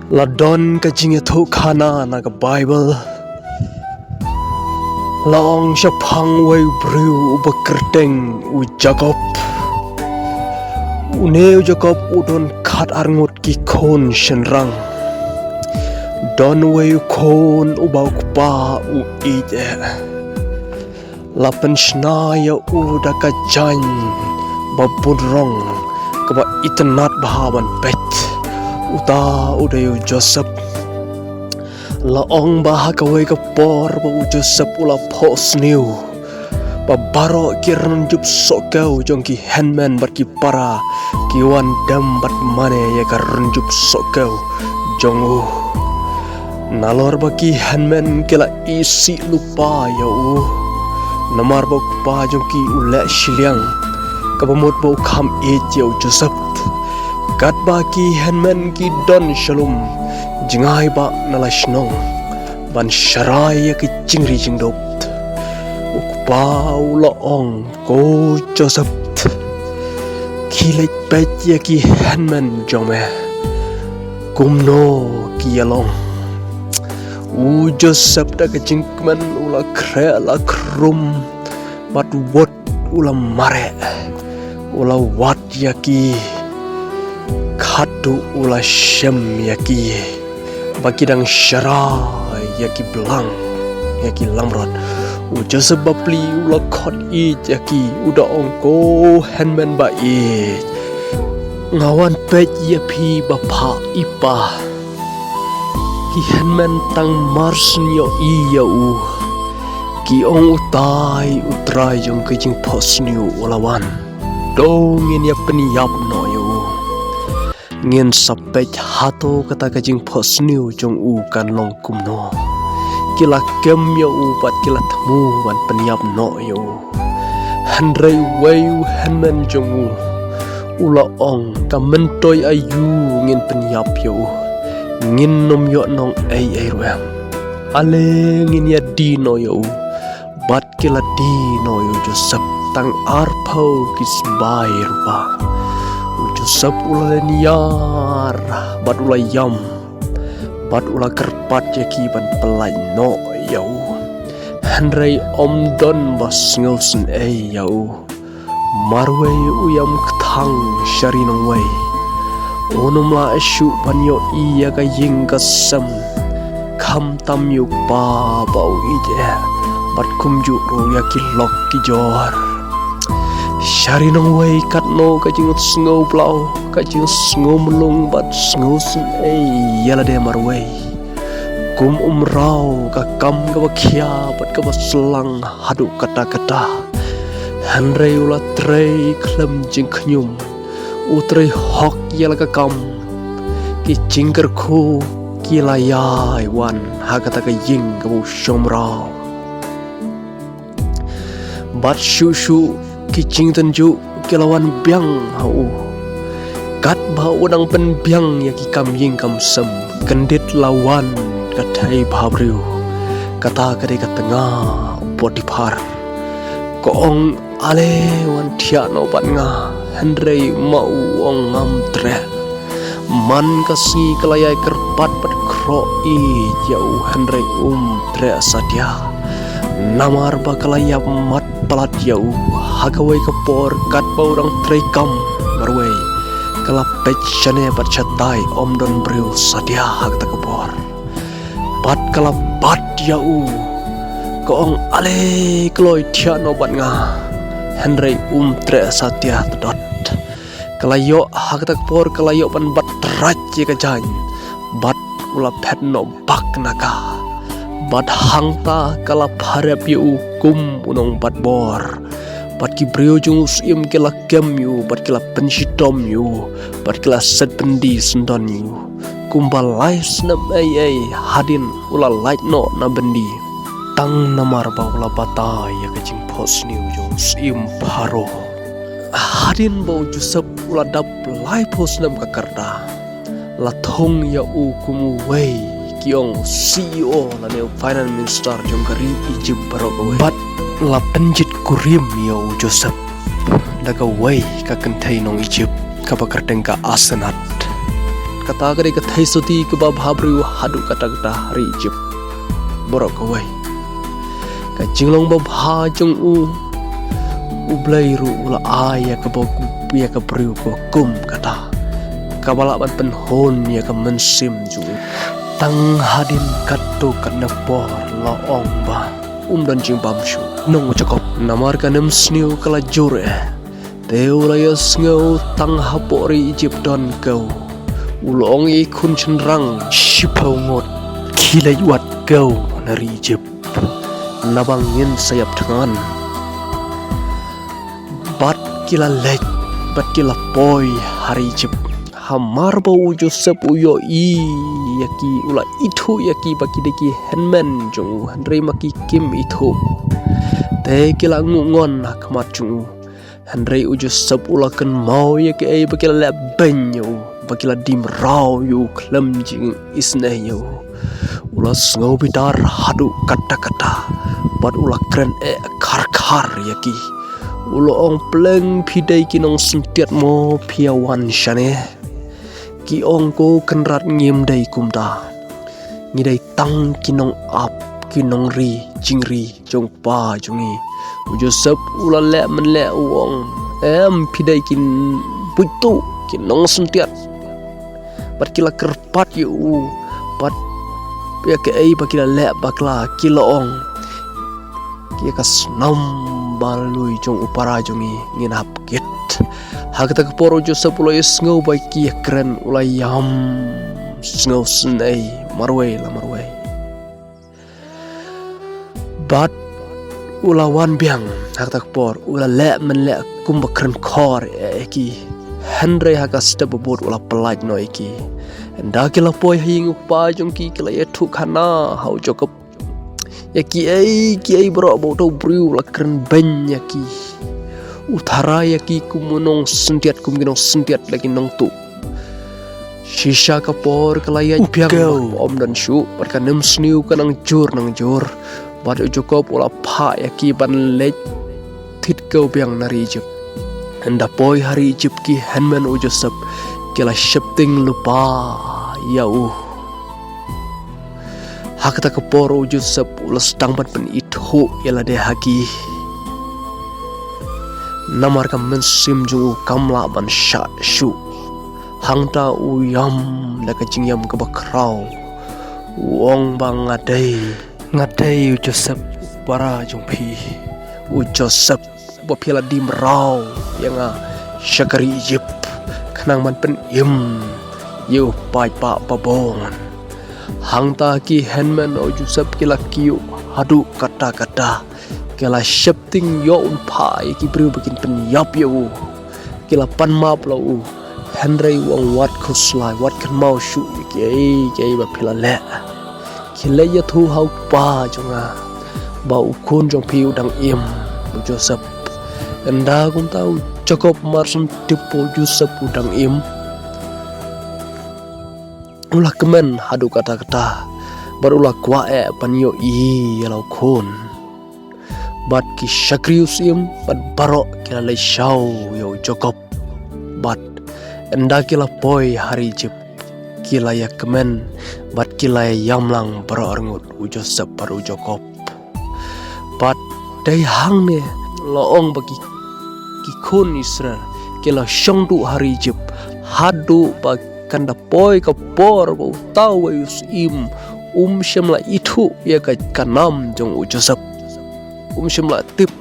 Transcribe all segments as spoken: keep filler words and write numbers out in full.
La don ka jingïathuhkhana na ka Baibl. La ong shaphang uwei u briew uba kyrteng u Jakob. Une u Jakob u don khatar ngut ki khun shynrang. Don uwei u khun uba u kpa u ïeit eh. La pynshna ïa u da ka jaiñ ba bun rong kaba itynnad bha ban peit. Uta u dei u Joseph. La ong ba ha kawei ka por ba u Joseph u la phohsniew ba baroh ki rynjup sohkew jong ki hynmen bad ki para ki wan dem bad mane ïa ka rynjup sohkew jong u. Nalor ba ki hynmen ki la isih lypa ïa u. Namar ba u kpa jong ki u leh shiliang, kaba mut ba u kham ïeit ïa u Joseph. Katba ki hynmen ki don sha lum, jngai ba na la shnong ban sharai ïa ki jingri jingdup. U kpa u la ong, "Ko Joseph, khie leit peit ïa ki hynmen jong me kumno ki ïalong." U Joseph da ka jingkmen u la khreh la khrum bad wut u la mareh. U la wad ïa ki, khatduh u la shem ïa ki ba ki dang sharai ïa ki blang, ïa ki langbrot. U Joseph bapli u la khot ïeit ïa ki, u da ong, "Ko hynmen ba ïeit, nga wan peit ïa phi ba phah i pa." Ki hynmen tang mar shu ïohi ïa u, ki ong, "Utai u trai jong ka jingphohsniew u la wan. To ngin ïa pynïap noh ïa u. Ngin sa peit hato kata ka jingphohsniew jong u kan long kumno." Ki la kem ïa u bad ki la thmu ban pynïap noh ïa u. Hynrei uwei u hynmen jong u u la ong, "Ka myntoi aïu ngin pynïap ïa u? Ngin nym ïoh nong ei ei ruh em. Ale ngin ïa die noh ïa u." Bad ki la die noh ïa u Joseph tang arphew ki sbai rupa. U Joseph u la lynñiar bad u la ïam bad u la kyrpad ïa ki ban pyllait noh ïa u. Hynrei ym don ba sngewsynei ïa u. Marwei u ïam kthang sha ri nongwei. Un ym lah shuh ban ïohi ïa ka ïing ka sem, khamtam ïa u kpa ba u ïeit eh bad kumjuh ruh ïa ki lok ki jor. Sha ri nongwei katno ka jingsngew blah, ka jingsngew mlung bad sngewsynei ïa lade marwei. Kum u mraw ka kam kaba khia bad kaba slang haduh katta katta. Hynrei u la trei khlem jingkhñium, u trei hok ïa la ka kam. Ki jingkyrkhu ki la ïai wan ha kata ka ïing kaba u shong mraw. Bad shuh shuh ki jingtynjuh ki la wan biang ha u. Katba u dang pynbiang ïa ki kam ïing kam sem, kyndit la wan ka thei bhabriew. Kata ka dei ka tnga u Potiphar. Ka ong, "Ale wan thiah noh bad nga." Hynrei ma u ong, "Ngam treh." Man ka sngi ka la ïai kyrpad bad khroh ïeit ïa u, hynrei um treh satia. Namar ba ka la ïap mat palat ïa u. Ha kawei ka por katba u dang trei kam marwei, ka la peit shane bad shatai, ym don briew satia ha kata ka por. Bad ka la bat ïa u. Ka ong, "Ale kloi thiah noh bad nga." Hynrei um treh satia tdot. Ka la ïoh ha kata ka por, ka la ïoh ban bat trai ïa ka jaiñ. Bad u la phet noh bak na ka. Bad hangta ka la pharep ïa u kum u nongbat bor. Bad ki briew jong u syiem ki la kem ïa u, bad ki la pynshitom ïa u, bad ki la set byndi syndon ïa u. Kumba lai snem ei ei hadien u la lait noh na byndi. Tang namar ba u la batai ïa ka jingphohsniew jong u syiem Pharaoh. Hadien ba u Joseph u la dap laiphew snem ka rta, la thung ïa u kum uwei, ki ong, C E O lane u Finance Minister jong ka ri Egypt baroh kawei. Bad la pynjit kurim ïa u Joseph da kawei ka kynthei nong Egypt kaba kyrteng ka Asenat. Kata ka dei ka theisotti kaba bhabriew haduh katta katta ha ri Ijipt baroh kawei. Ka jinglong babha jong u, U Blei ruh u la ai ïa kaba, ïa ka briew kaba kum kata, kaba lah ban pynhun ïa ka mynsiem jong u. Tang hadien katto katne por la ong ba um don jingbam shuh nong u Jakob, namar ka nemsniew ka la jur eh. Te u la ïohsngew tang hapoh ri Ijipt don kew. U la ong ïa ki khun shynrang, shiphew ngut, khie leit wad kew na ri Ijipt, naba ngin sa ïap thngan. Bad ki la leit, bad ki la poi ha ri Ijipt. Hamar ba u Joseph u ïohi ïa ki, u la ithuh ïa ki ba ki dei ki hynmen jong u, hynrei ma ki kim ithuh. Te ki la nguh ngon ha khmat jong u. Hynrei u Joseph u la kynmaw ïa kaei ba ki la leh beiñ ïa u, ba ki la die mraw ïa u khlem jingisynei ïa u. U la sngew bitar haduh katta katta, bad u la kren eh khar khar ïa ki. U la ong, pleng phi dei ki nongsyntiat mo phi ïa wan shane? Ki ong, ko Kynrad, ngim dei kumta. Ngi dei tang ki nongap, ki nongri jingri jong u kpa jong ngi. U Joseph u la leh mynleh u ong, em, phi dei ki buit tuh, ki nongsyntiat. Bad ki la kyrpad ïa u, bad ïa kaei ba ki la leh bakla, ki la ong, ïa ka snam ba lui jong u para jong ngi ngin hap kit. Ha kata ka por u Joseph u la ïohsngew ba ki ïakren, u la ïam sngewsynei marwei la marwei. Bad u la wan biang ha kata ka por, u la leh mynleh kumba kren khor ïa ki. Hynrei ha ka step ba bud u la pyllait noh ïa ki. Ynda ki la poi ha ïing u kpa jong ki, ki la ïathuh khana ha u Jakob ïa kiei kiei baroh ba uto u briew u la kren beiñ ïa ki. U tharai ïa ki kum u nongsyntiat, kum ki nongsyntiat la ki nongtuh. Shisha ka por ka la ïaid biang, um don shuh, bad ka nemsniew ka nang jur nang jur. Bad u Jakob u la phah ïa ki ban leit thied kew biang na ri Ijipt. Ynda poi ha ri Ijipt, ki hynmen u Joseph ki la sheptieng lypa ïa u. Ha kata ka por u Joseph u la sdang ban pynithuh ïa lade ha ki, namar ka mynsiem jong u kam lah ban shah shuh. Hangta u ïam da ka jingïam kaba khraw, u ong ba, nga dei, nga dei u Joseph, u para jong phi, u Joseph ba phi la die mraw ïa nga sha ka ri Ijipt, khnang ban pynim ïa u paidbah babun. Hangta ki hynmen u Joseph ki la kyiuh haduh katta katta, ki la sheptieng ïoh un phah ïa ki briew ba kin pynïap ïa u. Ki la pan map la u, hynrei u ong, wat khuslai, wat kynmaw shuh ïa kiei kiei ba phi la leh. Khie leit ïathuh ha u kpa jong nga ba u khun jong phi u dang im, u Joseph. Ynda kumta u Jakob mar shen tip ba u Joseph u dang im, u la kmen haduh katta katta, bad u la kwah eh ban ïohi ïa la u khun. Bad ki shakri u syiem bad baroh ki la leit shaw ïa u Jakob. Bad ynda ki la poi ha ri Ijipt, ki la ïakmen bad ki la ïamlang baroh arngut, u Joseph bad u Jakob. Bad dei hangne la ong ba ki, ki khun Israel ki la shong duh ha ri Ijipt haduh ba kan da poi ka por ba uta uwei u syiem um shym la ithuh ïa ka, ka nam jong u Joseph. Um shym la tip.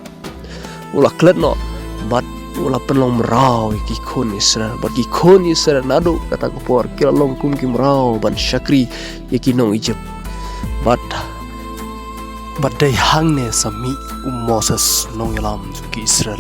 U la klet noh bad u la pynlong mraw ïa ki khun Israel. Bad ki khun Israel naduh kata ka por ki la long kum ki mraw ban shakri ïa ki nong Ijipt. Bad, bad dei hangne sa mih u Moses nongïalam jong ki Israel.